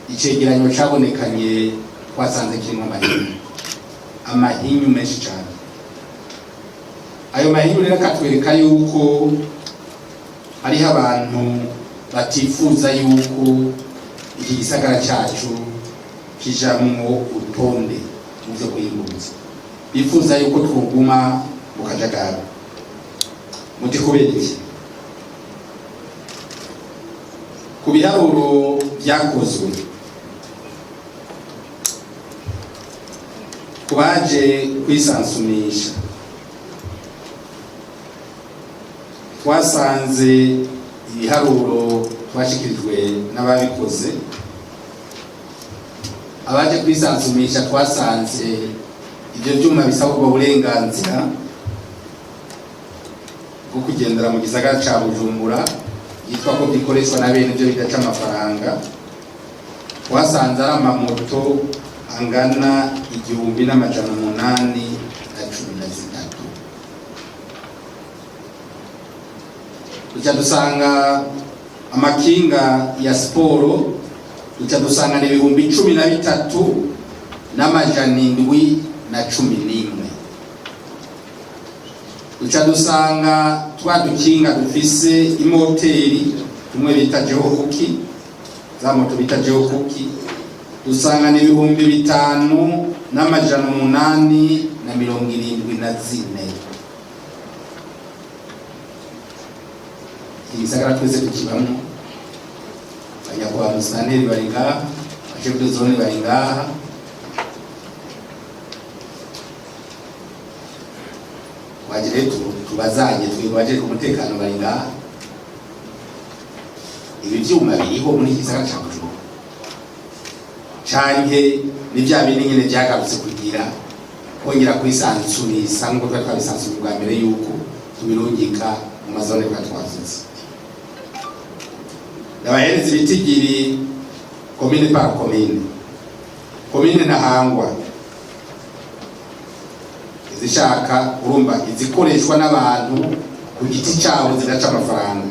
Icegeranyo cabonekanye twasanze kirimo amahinyu, amahinyu menshi cyane. Ayo mahinyu rero akatwereka yuko hariho abantu batifuza yuko iki gisagara cyacu kijamwo urutonde mu byo kwiyunguruza, bifuza yuko twoguma mu kajagari. Muti kubera iki? Ku biharuro byakozwe ku baje kwisansumisha, twasanze ibiharuro twashikirijwe n'ababikoze, abaje kwisansumisha, twasanze ibyo byuma bisaba ubwo burenganzira bwo kugendera mu gisagara ca Bujumbura, yitwa ko bikoreshwa na bene byo bidaca amafaranga, twasanze ari amamoto angana 1813. Duca dusanga amakinga ya siporo, duca dusanga ni 13,711. Duca dusanga twa dukinga dufise imoteri, tumwe bita jehokuki, za moto bita jehokuki, dusanga ni 5874. Iki gisagara twese tukibamwo, abanyakubahwa musitanteri bari ngaha, aba chefs de zone bari ngaha. Twagire tubazanye twebwe abajejwe umutekano bari ngaha. Ibi vyuma biriho muri iki gisagara ca Bujumbura, canke ni vya bindi nyene vyagarutse kugira kongera kwisansurisa nk'uko twari twabisansuye bwa mbere yuko tubirungika mu ma zones twari twavuze? Ndabahereza ibitigiri commune par commune. Komine Ntahangwa, izishaka urumva izikoreshwa n'abantu ku giti cyabo zidaca amafaranga,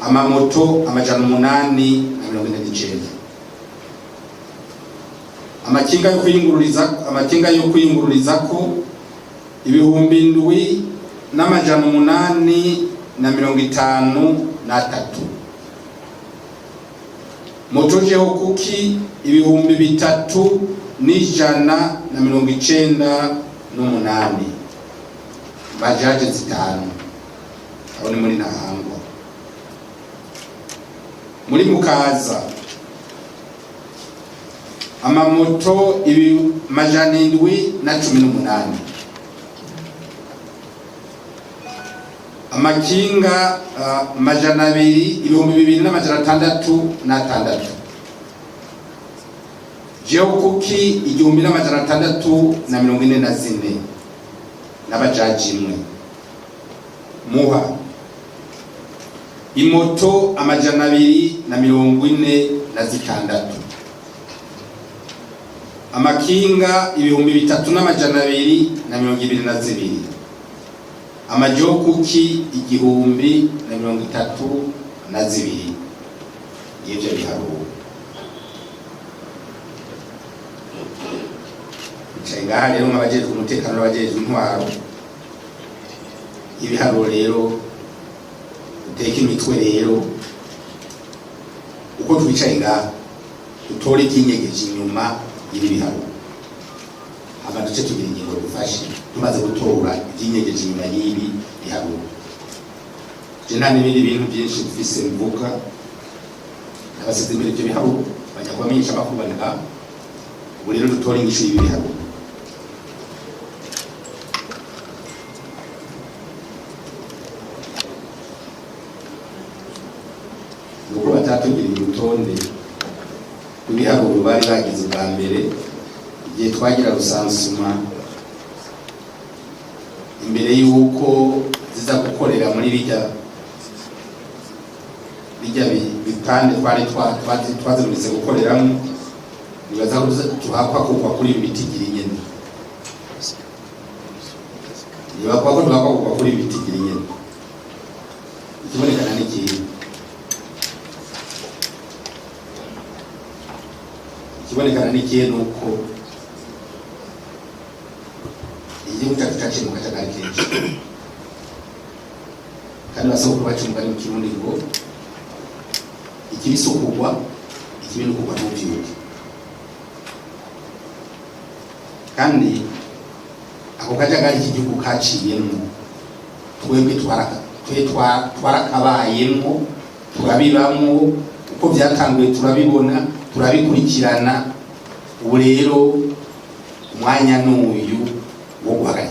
amamoto 849, amakinga yo kwiyungururiza, amakinga yo kwiyungururizako 7853, moto jeho kuki 3198, bajaje zitanu. Aho ni muri Ntahangwa. Muri Mukaza, amamoto ibi 718, amakinga 200, 2606, jehokuki 1644 n'abajaji imwe. Muha, imoto 246, amakinga 3222, amajokuki 1032. Y'ivyo biharuro, bicaye ngaha rero nk'abajejwe umutekano n'abajejwe intwaro, ibiharuro rero uteka imitwe rero uko twicaye ngaha, dutore ivyinyegeje inyuma y'ibi biharuro, hama duce tugira ingingo dufashe tumaze gutora ivyinyegeje inyuma y'ibi biharuro. Je nta n'ibindi bintu byinshi mfise mvuga, nabasize imbere ivyo biharuro, bajya kubamenyesha amakuru bari ngaha. Ubu rero dutore inyishu y'ibi biharuro. Nuko batatugiriye urutonde rw'ibiharuro bari bagize ubwa mbere igihe twagira recensement, imbere y'uko ziza gukorera muri bijya bipande twari twaziruritse gukoreramo. Nibaza ko tuhakwa kugwa kuri ibi bitigiri nyene, nibakwa ko tuhakwa kugwa kuri ibi bitigiri nyene. Ikibonekana ni ikintu Ikibonekana n'ikihe? Ni uko igihugu cyacu cyaciye mu kajagari kenshi, kandi basogokuru bacu umugani mu Kirundi ngo ikibi si ukugwa, ikibi ni ukugwa ntuvyuke. Kandi ako kajagari k'igihugu kaciyemwo, twebwe twarakabayemwo, turabibamwo uko byatanguye, turabibona, turabikurikirana. Ubu rero umwanya n'uyu wo guhagarika.